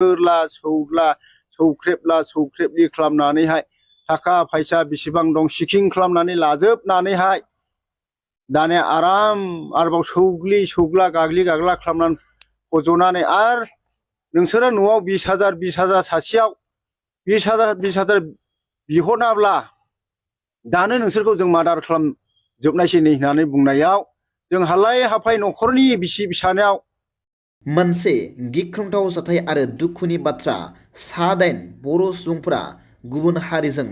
सोरला सौला सौख्रेबला सौख्रेबलि खालामनानैहाय थाखा फैसा बेसेबां दं सिकिं खालामनानै लाजोबनानैहाय दानिया आराम आरोबाव सौग्लि सौग्ला गाग्लि गाग्ला खालामनानै फज'नानै आरो नोंसोरो न'आव 20,000 सासेयाव 20,000 बिहरनाब्ला दानो नोंसोरखौ जों मार्डार खालामजोबनायसै नै होननानै बुंनायाव जों हालाय हाफाय न'खरनि बिसि फिसानायाव मोनसे गिख्रंथाव जाथाय आरो दुखुनि बाथ्रा 9 बर' सुबुंफोरा गुबुन हारिजों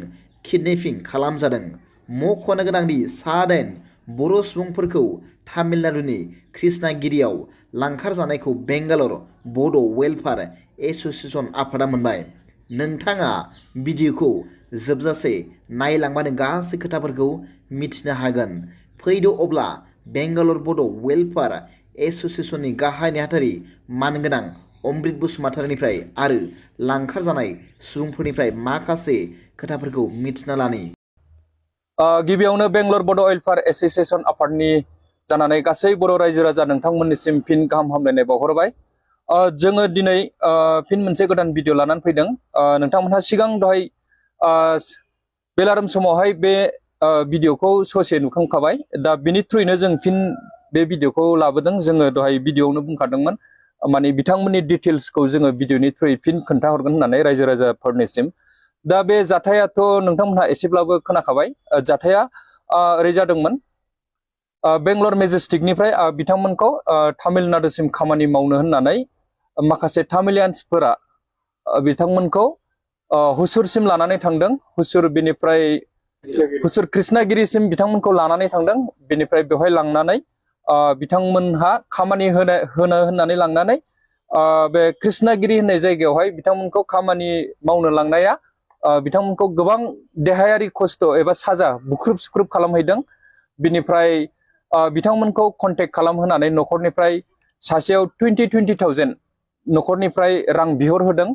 किडनेपिं खालामजादों। मख'नो गोनांदि 9 बर' सुबुंफोरखौ तामिलनाडुनि कृष्णागिरियाव लांखारजानायखौ बेंगालर बड' वेलफेयार एस'सिएशन आफादा मोनबाय। नोंथाङा भिडिअखौ जोबजासे नायलांबानो गासै खोथाफोरखौ मिथिनो हागोन। फैदो अब्ला बेंगालर बड' वेलफेयार एस'सिएशननि गाहाय नेहाथारि मानगोनां अमृत बसुमतारीनिफ्राय आरो लांखारजानाय सुबुंफोरनिफ्राय माखासे खोथाफोरखौ मिथिना लानि। गिबियावनो बेंगलर बड' वेलफेयार एस'सिएशन आफादनि जानानै गासै बर' रायजो राजा नोंथांमोननिसिम फिन गाहाम हामलायनाय बावहरबाय। जोङो दिनै फिन मोनसे गोदान भिडिअ लानानै फैदों। नोंथांमोनहा सिगां दहाय बेलारोम समावहाय बे भिडिअखौ ससे नुखांखाबाय। दा बिनि थ्रुयैनो जों फिन बे भिडिअखौ लाबोदों। जोङो दहाय भिडिअआवनो बुंखादोंमोन माने बिथांमोननि डिटेल्सखौ जोङो भिडिअनि थ्रुयै फिन खोन्थाहरगोन होननानै रायजो राजाफोरनिसिम। दा बे जाथायाथ' नोंथांमोनहा एसेब्लाबो खोनाखाबाय। जाथाया ओरै जादोंमोन, बेंगलर मेजेस्टिकनिफ्राय बिथांमोनखौ तामिलनाडुसिम खामानि मावनो होननानै माखासे तामिलियान्सफोरा बिथांमोनखौ हुसुरसिम लानानै थांदों। बेनिफ्राय हुसुर कृष्णागिरिसिम बिथांमोनखौ लानानै थांदों। बेनिफ्राय बेवहाय लांनानै बिथांमोनहा खामानि होनो होननानै लांनानै बे कृष्णागिरि होननाय जायगायावहाय बिथांमोनखौ खामानि मावनो लांनाया बिथांमोनखौ गोबां देहायारि खस्थ' एबा साजा बुख्रुब सुख्रुब खालामहैदों। बिनिफ्राय बिथांमोनखौ कन्टेक्ट खालामहोनानै न'खरनिफ्राय सासेयाव 20,000 न'खरनिफ्राय रां बिहरहोदों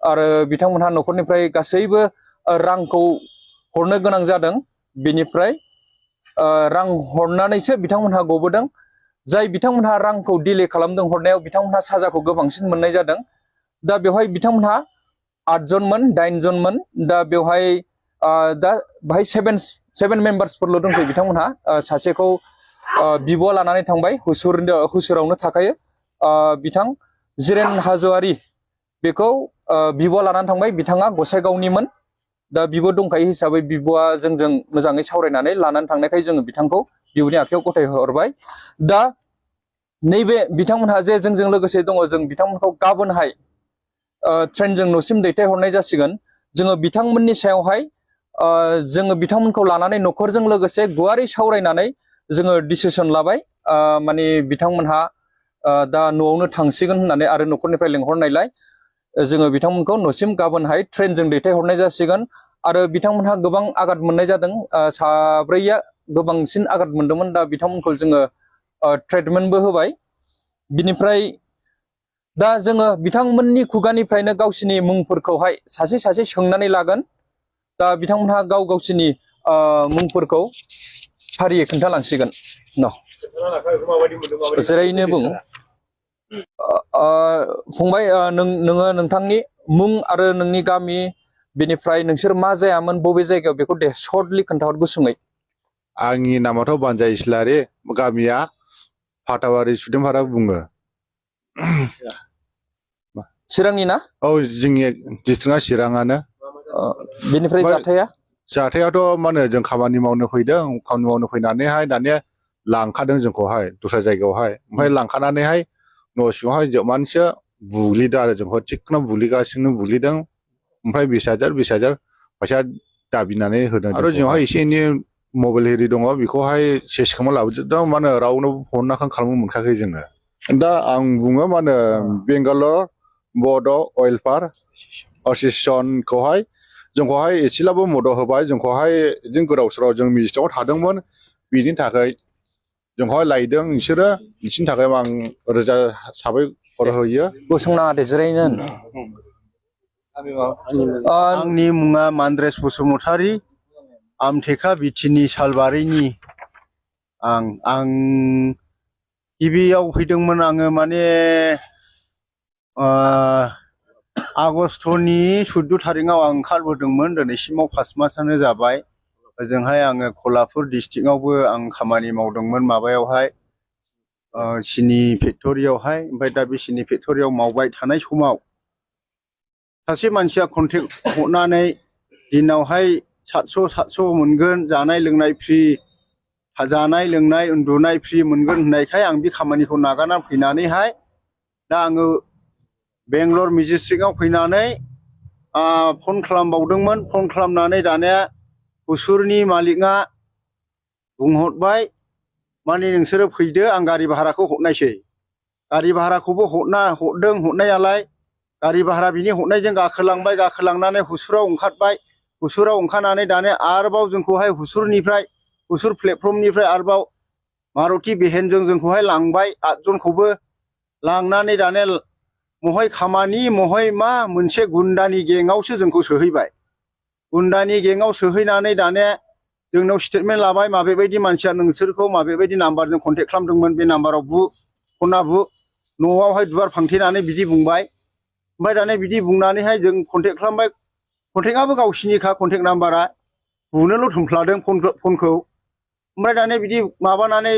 आरो बिथांमोनहा न'खरनिफ्राय गासैबो रांखौ हरनो गोनां जादों। बिनिफ्राय रां हरनानैसो बिथांमोनहा गबोदों। जाय बिथांमोनहा रांखौ डिले खालामदों हरनायाव बिथांमोनहा साजाखौ गोबांसिन मोननाय जादों। दा बेवहाय बिथांमोनहा 8 जनमोन 9 जनमोन। दा बेवहाय दा बाहाय 7 मेम्बार्सफोरल' दंसै बिथांमोनहा। सासेखौ बिब'आ लानानै थांबाय, हुसुरावनो थाखायो बिथां जिरेन हाज'वारि, बेखौ बिब'आ लानानै थांबाय। बिथाङा गसाइगावनिमोन। दा बिबो दंखायो हिसाबै बिब'आ जोंजों मोजाङै सावरायनानै लानानै थांनायखाय जोङो बिथांखौ बिब'नि आखायाव गथायहरबाय। दा नैबे बिथांमोनहा जे जोंजों लोगोसे दङ, जों बिथांमोनखौ गाबोनहाय ट्रेनजों न'सिम दैथायहरनाय जासिगोन। जोङो बिथांमोननि सायावहाय जोङो बिथांमोनखौ लानानै न'खरजों लोगोसे गुवारै सावरायनानै जोङो डिसिसन लाबाय। माने बिथांमोनहा दा न'आवनो थांसिगोन होननानै आरो न'खरनिफ्राय लेंहरनायलाय जोङो बिथांमोनखौ न'सिम गाबोनहाय ट्रेनजों दैथायहरनाय जासिगोन। आरो बिथांमोनहा गोबां आघात मोननाय जादों। साब्रैया गोबांसिन आघात मोनदोंमोन। दा बिथांमोनखौ जोङो ट्रिटमेन्टबो होबाय। बिनिफ्राय दा जोङो बिथांमोननि खुगानिफ्रायनो गावसिनि मुंफोरखौहाय सासे सासे सोंनानै लागोन। दा बिथांमोनहा गावसिनि मुंफोरखौ फारियै खोन्थालांसिगोन। जेरैनो बुं फंबाय, नोङो नोंथांनि मुं आरो नोंनि गामि, बेनिफ्राय नोंसोर मा जायामोन, बबे जायगायाव, बेखौ दे सर्टलि खोन्थाहर गुसुङै। आंनि नामाथ' बानजाय इस्लारि, गामिया फाथाबारि सुदेमहारा बुङो। चिरांनि ना? औ, जोंनि डिस्ट्रिक्टआ चिराङानो। बेनिफ्राय जाथायाथ' माने जों खामानि मावनो फैदों। खामानि मावनो फैनानैहाय दानिया लांखादों जोंखौहाय दस्रा जायगायावहाय। ओमफ्राय लांखानानैहाय न' सिङावहाय जोबनानैसो बुग्लिदों आरो जोंखौ थिगखौनो बुग्लिदों। ओमफ्राय 20,000 फैसा दाबिनानै होदों। आरो जोंहाय एसे एनै मबाइल एरि दङ, बेखौहाय सेस खालामना लाबोजोबदों। माने रावनोबो फन खालामनो मोनखायाखै जोङो। दा आं बुङो माने बेंगालर बड' वेलफेयार एस'सिएशनखौहाय जोंखौहाय एसेब्लाबो मदद होबाय। जोंखौहाय बिदिनो गोदाव सोराव जों मिजिटाव थादोंमोन, बिनि थाखाय जोंखौहाय लायदों बिसोरो। बिसोरनि थाखाय आं रोजा साबायखर होयो। गसंनाङा दे, जिरायनो। आंनि मुङा मान्द्रेस बसुमतारी, आमथेखा बिटिनि सालबारिनि। आं गिबियाव फैदोंमोन आङो माने आगष्टनि 14 थारिखआव आं ओंखारबोदोंमोन दिनैसिमाव 5 मासानो जाबाय ओजोंहाय आङो कलापुर डिस्ट्रिक्टआवबो आं खामानि मावदोंमोन माबायावहाय सिनि फेक्टरियावहाय ओमफ्राय दा बे सिनि फेक्टरियाव मावबाय थानाय समाव सासे मानसिया कन्टेक्ट हरनानै दिनावहाय 700 मोनगोन जानाय लोंनाय फ्रि जानाय लोंनाय उन्दुनाय फ्रि मोनगोन होननायखाय आं बे खामानिखौ नागारना फैनानैहाय दा आङो बेंगलर मेजेस्टिकआव फैनानै फन खालामबावदोंमोन फन खालामनानै दानिया हुसुरनि मालिकआ बुंहरबाय माने नोंसोरो फैदो आं गारि भाराखौ हरनायसै गारि भाराखौबो हरदों हरनायालाय गारि भारा बिनि हरनायजों गाखोलांनानै हुसुराव ओंखारबाय हुसुराव ओंखारनानै दानिया आरोबाव जोंखौहाय हुसुर प्लेटफर्मनिफ्राय आरोबाव मारुति भेनजों जोंखौहाय लांबाय 8 जनखौबो लांनानै दानिया महय खामानि महय मा मोनसे गुन्डानि गेंआवसो जोंखौ सोहैबाय गुन्डानि गेंआव सोहैनानै दानिया जोंनाव स्टेटमेन्ट लाबाय माबेबायदि मानसिया नोंसोरखौ माबेबायदि नाम्बारजों कन्टेक्ट खालामदोंमोन बे नाम्बाराव फना न'आवहाय दुवार फांथेनानै बिदि बुंबाय ओमफ्राय दानिया बिदि बुंनानैहाय जों कन्टेक्ट खालामबाय कन्टेक्टआबो गावसिनिखा कन्टेक्ट नाम्बारा बुनोल' थुमफ्लादों फनखौ ओमफ्राय दानिया बिदि माबानानै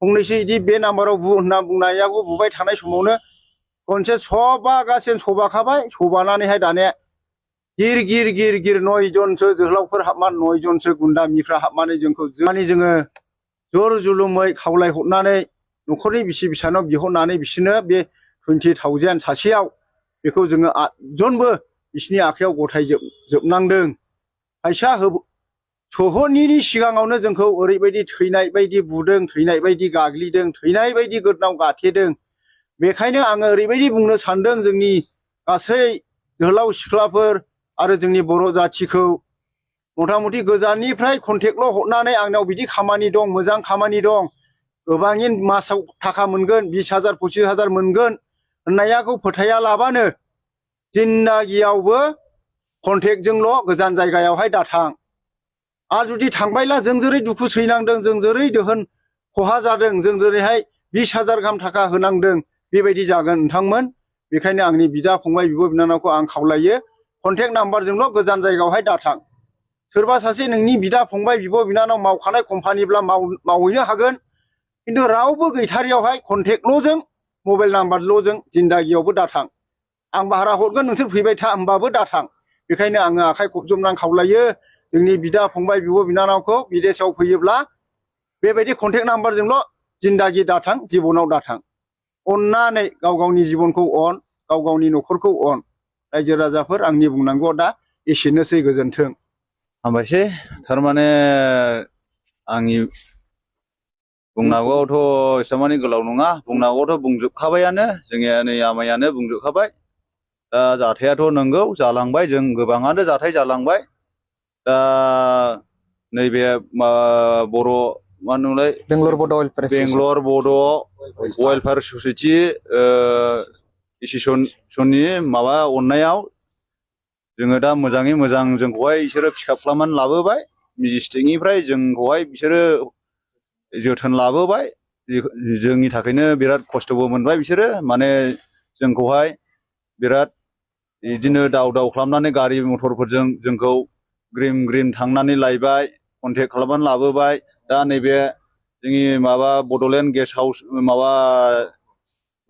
फंनैसो बिदि बे नाम्बाराव होनना बुंनायाखौ बुबाय थानाय समावनो खनसे सबागासिनो सबाखाबाय सबानानैहाय दानिया गिर 9 जनसो जोहोलावफोर हाबनानै 9 जनसो गुन्दामिफ्रा हाबनानै जोंखौ जोङो जर जुलुमै खावलायहरनानै न'खरनि बिसि फिसानाव बिहरनानै बिसोरनो बे 20,000 सासेयाव बेखौ जोङो 8 जनबो बिसिनि आखायाव गथायजोबनांदों फैसा सोहरनायनि सिगाङावनो जोंखौ ओरैबायदि थैनाय बायदि बुदों थैनाय बायदि गाग्लिदों थैनाय बायदि गोदनाव गाथेदों बेखायनो आङो ओरैबायदि बुंनो सानदों जोंनि गासै जोहोलाव सिख्लाफोर आरो जोंनि बर' जाथिखौ मथा-मथि गोजाननिफ्राय कन्टेक्टल' हरनानै आंनाव बिदि खामानि दं मोजां खामानि दं गोबाङै मासाव थाखा मोनगोन 20,000 25,000 मोनगोन होननायाखौ फोथायालाबानो जिन्दागियावबो कन्टेक्टजोंल' गोजान जायगायावहाय दाथां आरो जुदि थांबायला जों जेरै दुखु सैनांदों जों जेरै दोहोन खहा जादों जों जेरैहाय 20,000 गाहाम थाखा होनांदों बेबायदि जागोन नोंथांमोन बेखायनो आंनि बिदा फंबाय बिब' बिनानावखौ आं खावलायो कन्टेक्ट नाम्बारजोंल' गोजान जायगायावहाय दाथां सोरबा सासे नोंनि बिदा फंबाय बिब' बिनानाव मावखानाय कम्पानिब्ला मावहैनो हागोन खिन्थु रावबो गैथारियावहाय कन्टेक्टल'जों मबाइल नाम्बारल'जों जिन्दागियावबो दाथां आं भारा हरगोन नोंसोर फैबाय था होमबाबो दाथां बेखायनो आङो आखाइ खबजबनानै खावलायो जोंनि बिदा फंबाय बिब' बिनानावखौ बिदेशआव फैयोब्ला बेबायदि कन्टेक्ट नाम्बारजोंल' जिन्दागि दाथां जिबनाव दाथां अननानै गाव गावनि जिबनखौ अन गाव गावनि न'खरखौ अन रायजो राजाफोर आंनि बुंनांगौआ दा एसेनोसै गोजोन्थों हामबायसै थारमाने आंनि बुंनांगौआवथ' एसेबांमानि गोलाव नङा बुंनांगौआथ' बुंजोबखाबायानो जोंनिया नै आमायानो बुंजोबखाबाय दा जाथायाथ' नंगौ जालांबाय जों गोबाङानो जाथाय जालांबाय दा नैबे बर' मा होनोमोनलाय बेंगलर बड' वेलफेयार ससाइटि एस'सिएशननि माबा अननायाव जोङो दा मोजाङै मोजां जोंखौहाय बिसोरो पिकआप खालामनानै लाबोबाय मेजेस्टिकनिफ्राय जोंखौहाय बिसोरो जोथोन लाबोबाय जोंनि थाखायनो बिराद खस्थ'बो मोनबाय बिसोरो माने जोंखौहाय बिराद बिदिनो दाव खालामनानै गारि मथरफोरजों जोंखौ ग्रिम थांनानै लायबाय कन्टेक्ट खालामनानै लाबोबाय दा नैबे जोंनि माबा बड'लेण्ड गेस्ट हाउस माबा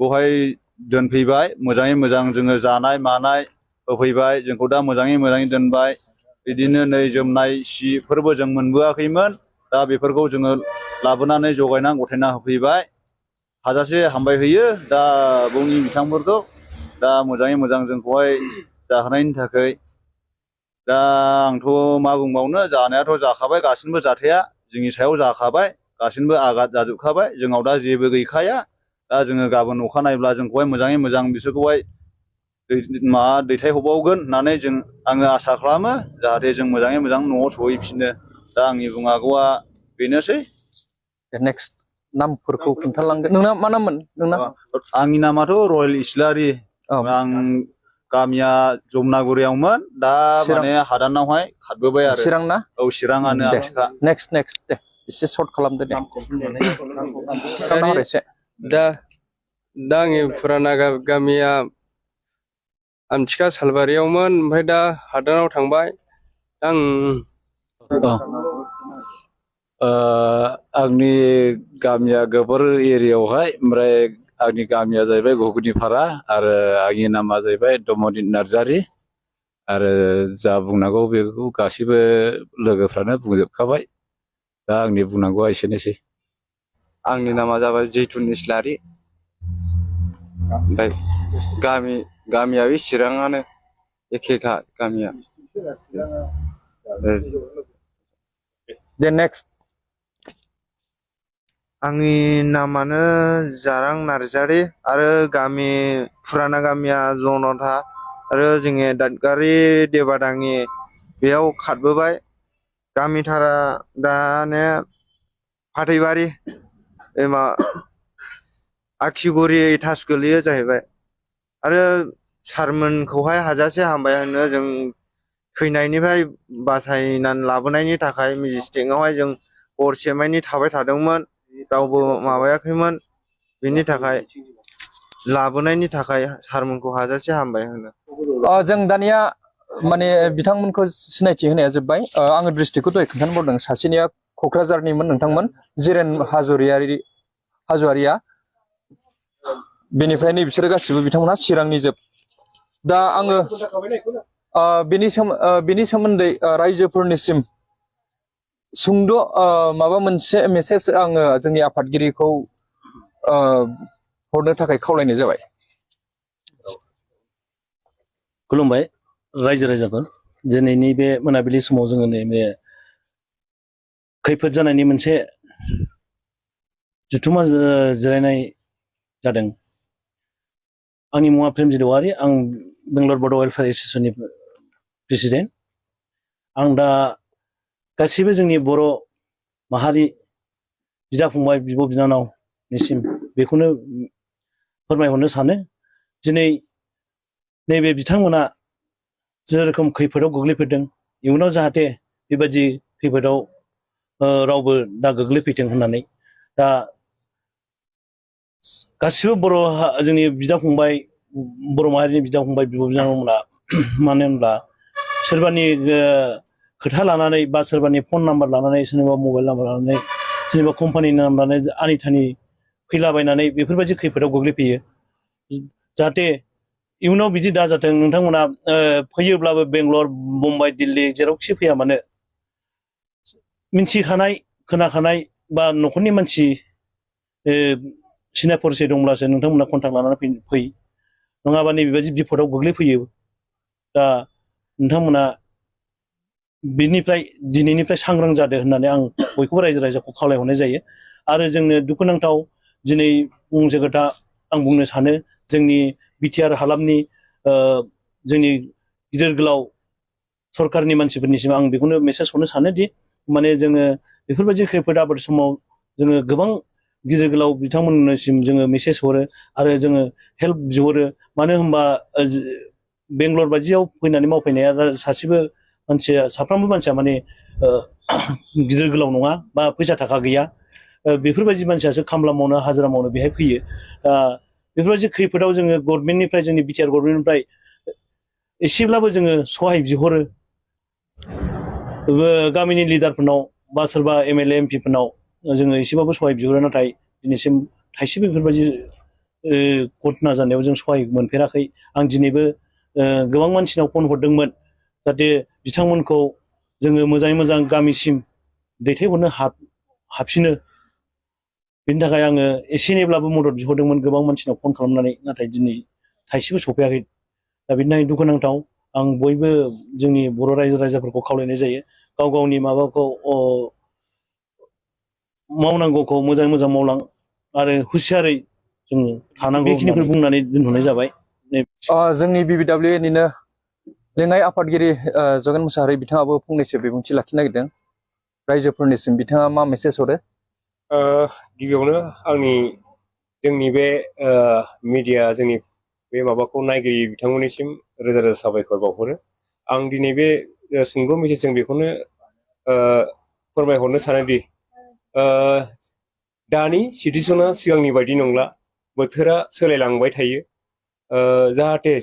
बेवहाय दोनफैबाय मोजाङै मोजां जोङो जानाय मानाय होफैबाय जोंखौ दा मोजाङै दोनबाय बिदिनो नै जोमनाय सिफोरबो जों मोनबोआखैमोन दा बेफोरखौ जोङो लाबोनानै जगायना गथायना होफैबाय हाजासे हामबाय होयो दा बुंनि बिथांफोरखौ दा मोजाङै मोजां जोंखौहाय जाहोनायनि थाखाय दा आंथ' मा बुंबावनो जानायाथ' जाखाबाय गासिबो जाथाया जोंनि सायाव जाखाबाय गासिबो आघात जाजोबखाबाय जोंनाव दा जेबो गैखाया दा जोङो गाबोन अखा नायब्ला जोंखौहाय मोजाङै मोजां बिसोरखौहाय दैथायहरबावगोन होननानै आङो आसा खालामो जाहाथे जों मोजाङै मोजां न'आव सहैफिनो दा आंनि बुंनांगौआ बेनोसै नेक्स्ट नामफोरखौ खोन्थालांदो नोंना मा नाममोन नोंना आंनि नामाथ' रयेल इस्लारि आं गामिया जमनागुरियावमोन दा माने हादानावहाय खारबोबाय आरो चिरां ना औ चिराङानो आथिखा नेक्स्ट दे एसे सर्ट खालामदो दे दा आंनि फुराना गामिया आमथिखा सालबारियावमोन ओमफ्राय दा हादानाव थांबाय आं आंनि गामिया गोबोर एरियायावहाय ओमफ्राय आंनि गामिया जाहैबाय घुगुनिपारा आरो आंनि नामा जाहैबाय दमदित नार्जारि आरो जा बुंनांगौ बेखौ गासैबो लोगोफ्रानो बुंजोबखाबाय दा आंनि बुंनांगौआ एसेनोसै आंनि नामा जाबाय जैथुन इस्लारि ओमफ्राय गामियाबो चिराङानो एखेखा गामिया जे नेक्स्ट आंनि नामानो जारां नार्जारि आरो गामि फुराना गामिया जनथा आरो जोंनि दादगारि देबादाङि बेयाव खारबोबाय गामिथारा दाने फाथैबारि आखिगुरि थास गोलैयो जाहैबाय आरो सारमोनखौहाय हाजासे हामबाय होनो जों थैनायनिफ्राय बासायनानै लाबोनायनि थाखाय मेजिस्ट्रेटआवहाय जों हरसेमानि थाबाय थादोंमोन रावबो माबायाखैमोन बेनि थाखाय लाबोनायनि थाखाय सारमोनखौ हाजासे हामबाय होनो जों दानिया माने बिथांमोनखौ सिनायथि होनाया जोब्बाय आङो डिस्ट्रिक्टखौ दहाय खोन्थानो बावदों सासेनिया क'क्राझारनिमोन नोंथांमोन जिरेन हाज'वारिया बेनिफ्राय नै बिसोरो गासिबो बिथांमोना चिरांनि जोब दा आङो बेनि सोमोन्दै रायजोफोरनिसिम सुंद' माबा मोनसे मेसेज आङो जोंनि आफादगिरिखौ हरनो थाखाय खावलायनाय जाबाय खुलुमबाय रायजो राजाफोर दिनैनि बे मोनाबिलि समाव जोङो नैबे खैफोद जानायनि मोनसे जुथुमा जिरायनाय जादों आंनि मुङा प्रेमजित औवारि आं बेंगलर बड' वेलफेयार एस'सिएशननि प्रेसिडेन्ट आं दा गासिबो जोंनि बर' माहारि बिदा फंबाय बिब' बिनानावनिसिम बेखौनो फोरमायहरनो सानो दिनै नैबे बिथांमोना जेरोखोम खैफोदाव गोग्लैफैदों इयुनाव जाहाथे बेबायदि खैफोदाव रावबो दा गोग्लैफैथों होननानै दा गासिबो जोंनि बिदा फंबाय बर' माहारिनि बिदा फंबाय बिब' बिनानावमोना मानो होनब्ला सोरबानि खोथा लानानै बा सोरबानि फन नाम्बार लानानै सोरनिबा मबाइल नाम्बार लानानै सोरनिबा कम्पानिनि नाम्बार लानानै आनिथानि फैलाबायनानै बेफोरबायदि खैफोदाव गोग्लैफैयो जाहाथे इयुनाव बिदि दाजाथों नोंथांमोना फैयोब्लाबो बेंगलर मुम्बाइ दिल्ली जेरावखि फैया मानो मिन्थिखानाय खोनाखानाय बा न'खरनि मानसि सिनाय परिचय दंब्लासो नोंथांमोना कन्टाक्ट लानानै फै नङाबा नैबेबायदि बिपदआव गोग्लैफैयो दा नोंथांमोना दिनैनिफ्राय सांग्रां जादो होननानै आं बयखौबो रायजो राजाखौ खावलायहरनाय जायो आरो जोंनो दुखुनांथाव दिनै फंसे खोथा आं बुंनो सानो जोंनि बिटिआर हालामनि जोंनि गिदिर गोलाव सरकारनि मानसिफोरनिसिम आं बेखौनो मेसेज हरनो सानोदि माने जोङो बेफोरबायदि खैफोद आबाद समाव जोङो गोबां गिदिर गोलाव बिथांमोननिसिम जोङो मेसेज हरो आरो जोङो हेल्प बिहरो मानो होनबा बेंगलर बायदियाव फैनानै मावफैनाया सासेबो मानसिया साफ्रोमबो मानसिया माने गिदिर गोलाव नङा बा फैसा थाखा गैया बेफोरबायदि मानसियासो खामला मावनो हाजिरा मावनो बेहाय फैयो बेफोरबायदि खैफोदाव जोङो गभर्नमेन्टनिफ्राय जोंनि बिटिआर गभर्नमेन्टनिफ्राय एसेब्लाबो जोङो सहाय बिहरो गामिनि लिडारफोरनाव बा सोरबा एमएलए एमपिफोरनाव जोङो एसेबाबो सहाय बिहरो नाथाय दिनैसिम थाइसेबो बेफोरबायदि घटना जानायाव जों सहाय मोनफेराखै आं दिनैबो गोबां मानसिनाव फन हरदोंमोन जाहाथे बिथांमोनखौ जोङो मोजाङै मोजां गामिसिम दैथायहरनो हाबफिनो बेनि थाखाय आङो एसे एनैब्लाबो मदद बिहरदोंमोन गोबां मानसिनाव फन खालामनानै नाथाय दिनै थाइसेबो सफैयाखै दा बेनि थाखाय दुखुनांथाव आं बयबो जोंनि बर' रायजो राजाफोरखौ खावलायनाय जायो गाव गावनि माबाखौ मावनांगौखौ मोजाङै मोजां मावलां आरो हुसियारै जों थानांगौ बेखिनिखौ बुंनानै दोनहरनाय जाबाय जोंनि BBWA निनो लेङाइ आफादगिरि जगेन मुसाहारि बिथाङाबो फंनैसो बिबुंथि लाखिनो नागिरदों रायजोफोरनिसिम बिथाङा मा मेसेज हरो गिबियावनो जोंनि बे मिडिया जोंनि बे माबाखौ नायगिरि बिथांमोननिसिम रोजा रोजा साबायखर बावहरो आं दिनै बे सुंद' मेसेजजों बेखौनो फोरमायहरनो सानोदि दानि सिटुएसना सिगांनि बायदि नंला बोथोरा सोलायलांबाय थायो जाहाथे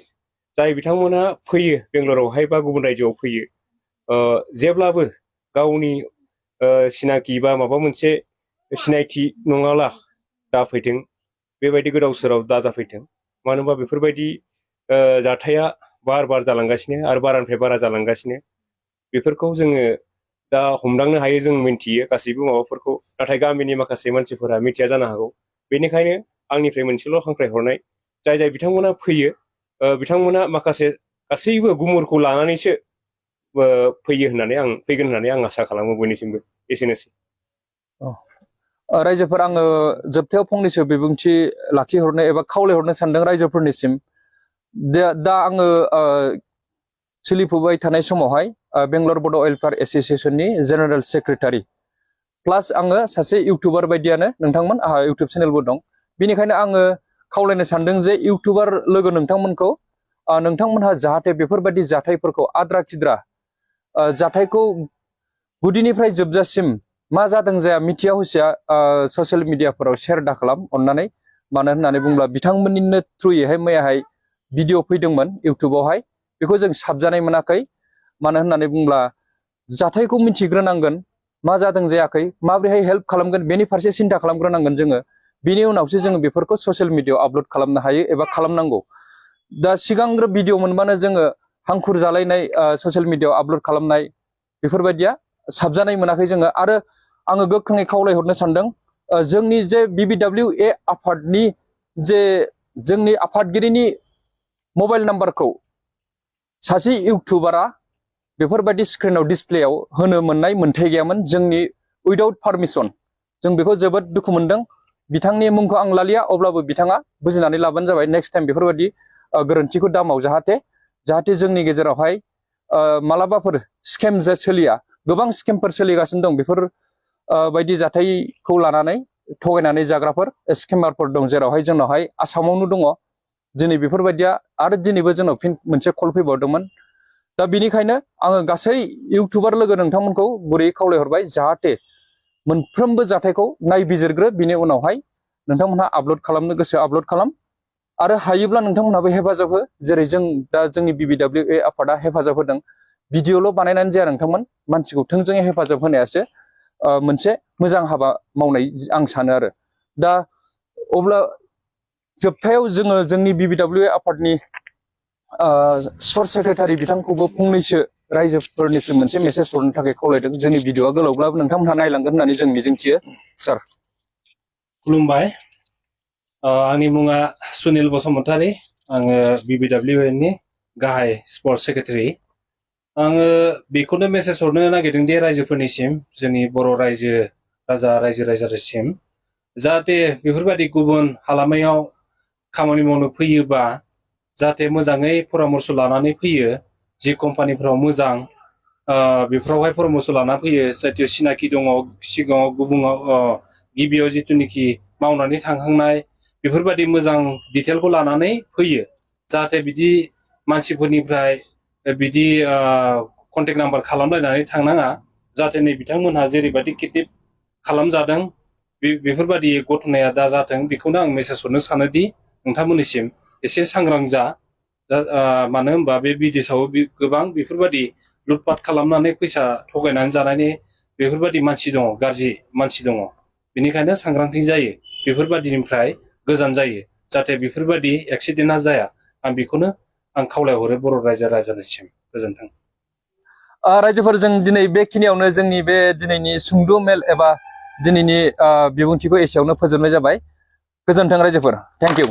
जाय बिथांमोना फैयो बेंगलरावहाय बा गुबुन रायजोआव फैयो जेब्लाबो गावनि सिनाखि बा माबा मोनसे सिनायथि नङाब्ला दाफैथों बेबायदि गोदाव सोराव दाजाफैथों मानो होनबा बेफोरबायदि जाथाया बार बार जालांगासिनो आरो बारानिफ्राय बारा जालांगासिनो बेफोरखौ जोङो दा हमदांनो हायो जों मिन्थियो गासैबो माबाफोरखौ नाथाय गामिनि माखासे मानसिफोरा मिथिया जानो हागौ बेनिखायनो आंनिफ्राय मोनसेल' हांख्रायहरनाय जाय बिथांमोना फैयो बिथांमोना माखासे गासैबो गुमुरखौ लानानैसो फैयो होननानै आं फैगोन होननानै आं आसा खालामो बयनिसिमबो एसेनोसै रायजोफोर आङो जोबथायाव फंनैसो बिबुंथि लाखिहरनो एबा खावलायहरनो सानदों रायजोफोरनिसिम दा आङो सोलिफुबाय थानाय समावहाय बेंगलर बड' वेलफेयार एस'सिएशननि जेनेरेल सेक्रेटारि प्लास आङो सासे इउटुबार बायदियानो नोंथांमोन आंहा इउटुब चेनेलबो दं बेनिखायनो आङो खावलायनो सानदों जे इउटुबार लोगो नोंथांमोनखौ नोंथांमोनहा जाहाथे बेफोरबायदि जाथायफोरखौ आद्रा खिद्रा जाथायखौ गुदिनिफ्राय जोबजासिम मा जादों जाया मिथिया हुसिया ससियेल मिडियाफोराव शेयार दा खालाम अननानै मानो होननानै बुङोब्ला बिथांमोननिनो थ्रुयैहाय मैयाहाय भिडिअ फैदोंमोन इउटुबावहाय बेखौ जों साबजानाय मोनाखै मानो होननानै बुङोब्ला जाथायखौ मिथिग्रोनांगोन मा जादों जायाखै माबोरैहाय हेल्प खालामगोन बेनि फारसे सिन्था खालामग्रोनांगोन जोङो बिनि उनावसो जोङो बेफोरखौ ससियेल मिडियायाव आपल'ड खालामनो हायो एबा खालामनांगौ दा सिगांग्रो भिडिअ मोनबानो जोङो हांखुर जालायनाय ससियेल मिडियायाव आपल'ड खालामनाय बेफोरबायदिया साबजानाय मोनाखै जोङो आरो आङो गोख्रोङै खावलायहरनो सानदों जोंनि जे BBWA आफादनि जे जोंनि आफादगिरिनि मबाइल नाम्बारखौ सासे इउटुबारा बेफोरबायदि स्क्रिनाव डिसप्लेयाव होनो मोननाय मोन्थाय गैयामोन जोंनि उइदाउट पारमिसन जों बेखौ जोबोद दुखु मोनदों बिथांनि मुंखौ आं लालिया अब्लाबो बिथाङा बुजिनानै लाबानो जाबाय नेक्स्ट टाइम बेफोरबायदि गोरोन्थिखौ दामाव जाहाथे जोंनि गेजेरावहाय मालाबाफोर स्केम सोलिया गोबां स्केमफोर सोलिगासिनो दं बेफोर बायदि जाथायखौ लानानै थगायनानै जाग्राफोर स्केमारफोर दं जेरावहाय जोंनावहाय आसामावनो दङ दिनै बेफोरबायदिया आरो दिनैबो जोंनाव फिन मोनसे कल फैबावदोंमोन दा बेनिखायनो आङो गासै इउटुबार लोगो नोंथांमोनखौ गुरैयै खावलायहरबाय जाहाथे मोनफ्रोमबो जाथायखौ नायबिजिरग्रो बिनि उनावहाय नोंथांमोनहा आपल'ड खालामनो गोसो आपल'ड खालाम आरो हायोब्ला नोंथांमोनहाबो हेफाजाब हो जेरै जों दा जोंनि BBWA आफादा हेफाजाब होदों भिडिअल' बानायनानै जाया नोंथांमोन मानसिखौ थोंजोङै हेफाजाब होनायासो मोनसे मोजां हाबा मावनाय आं सानो आरो दा अब्ला जोबथायाव जोङो जोंनि BBWA आफादनि स्पर्ट सेक्रेटारि बिथांखौबो फंनैसो रायजोफोरनिसिम मोनसे मेसेज हरनो थाखाय खावलायदों जोंनि भिडिअआ गोलावब्लाबो नोंथांमोनहा नायलांगोन होननानै जों मिजिंथियो सार खुलुमबाय आंनि मुङा सुनिल बसुमतारी आङो BBWA नि गाहाय स्पर्ट सेक्रेटारि आङो बेखौनो मेसेज हरनो नागिरदों दि रायजोफोरनिसिम जोंनि बर' रायजो राजासिम जाहाथे बेफोरबायदि गुबुन हालामायाव खामानि मावनो फैयोबा जाहाथे मोजाङै परामर्श लानानै फैयो जि कम्पानिफोराव मोजां बेफोरावहाय परामर्श लानानै फैयो जाहाथे सिनाखि दङ सिगाङाव गुबुनाव गिबियाव जिथुनिखि मावनानै थांखांनाय बेफोरबायदि मोजां डिटेलखौ लानानै फैयो जाहाथे बिदि मानसिफोरनिफ्राय बिदि कन्टेक्ट नाम्बार खालामलायनानै थांनाङा जाहाथे नै बिथांमोनहा जेरैबायदि किडनेप खालामजादों बेफोरबायदि घटनाया दा जाथों बेखौनो आं मेसेज हरनो सानोदि नोंथांमोननिसिम एसे सांग्रां जा मानो होनबा बे बिदेशाव गोबां बेफोरबायदि लुटपाट खालामनानै फैसा थगायनानै जानायनि बेफोरबायदि मानसि दङ गाज्रि मानसि दङ बेनिखायनो सांग्रांथि जायो बेफोरबायदिनिफ्राय गोजान जायो जाहाथे बेफोरबायदि एक्सिडेन्टआ जाया आं बेखौनो आं खावलायहरो बर' रायजो राजानिसिम गोजोन्थों रायजोफोर जों दिनै बेखिनियावनो जोंनि बे दिनैनि सुंद' मेल एबा दिनैनि बिबुंथिखौ एसेयावनो फोजोबनाय जाबाय गोजोन्थों रायजोफोर थेंक इउ